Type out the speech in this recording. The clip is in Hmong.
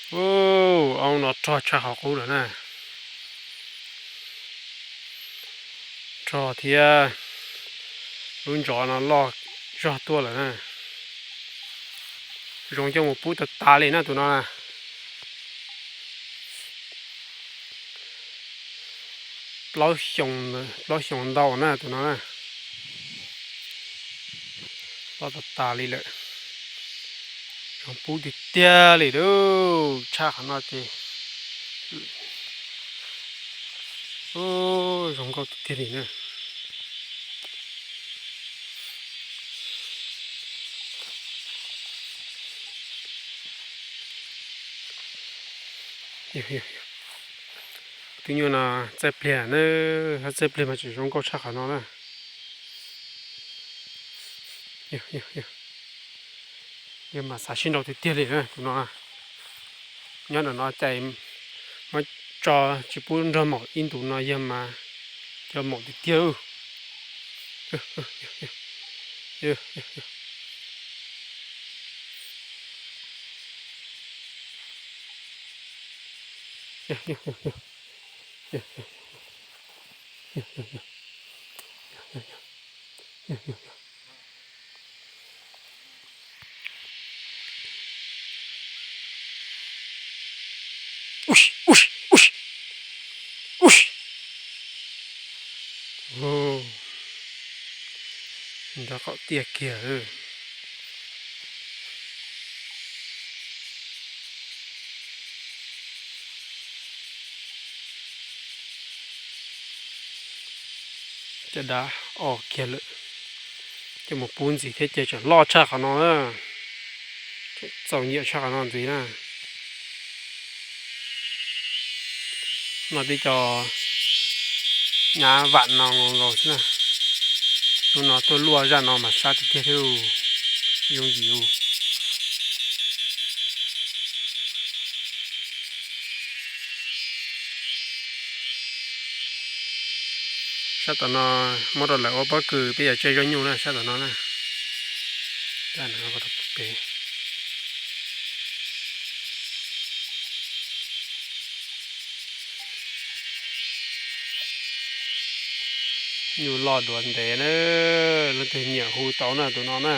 Ub, oob no rog tshaj qhov qub lawm na. Rog thiab lub ntsov no loj zog tuaj lawm na. Zoo coj mus pub tas tas li na tus no na. Plaub xyoo, plaub xyoo ntau na tus no na. Loj tas tas li lawm. Zoo pub tiag tiag li lauj. Tshaj qhov no ces zoo nkauj tiag tiag li na. Tus nyuj no txaij pliag na, txaij pliag mas tseem zoo nkauj tshaj qhov no na. Yog mas xav sib nrau tiag tiag li na tus no. Nyob ntawm no cais muab tso tsis pub nrog maum ib ntus no yog mas cov maum tiag tiag. Nrog qaum tiaj kiag. Caj dab o kiag lawm. Coj mus pub ntxiv thiab ces tseem loj tshaj qhov no na. Txaus nyiam tshaj qhov no ntxiv na. No tib co nyab vam no nkaus xwb na. Hnub no tuaj luaj zaj no mas sab tiag tiag thiab. Yooj yim ub. Sab tom no muab rau lawv ua pob kws peb yuav tseb zaub nyuj na sab tom no na. Nyuj loj duav ntev na, leej twg nyiam hu tau na tus no na.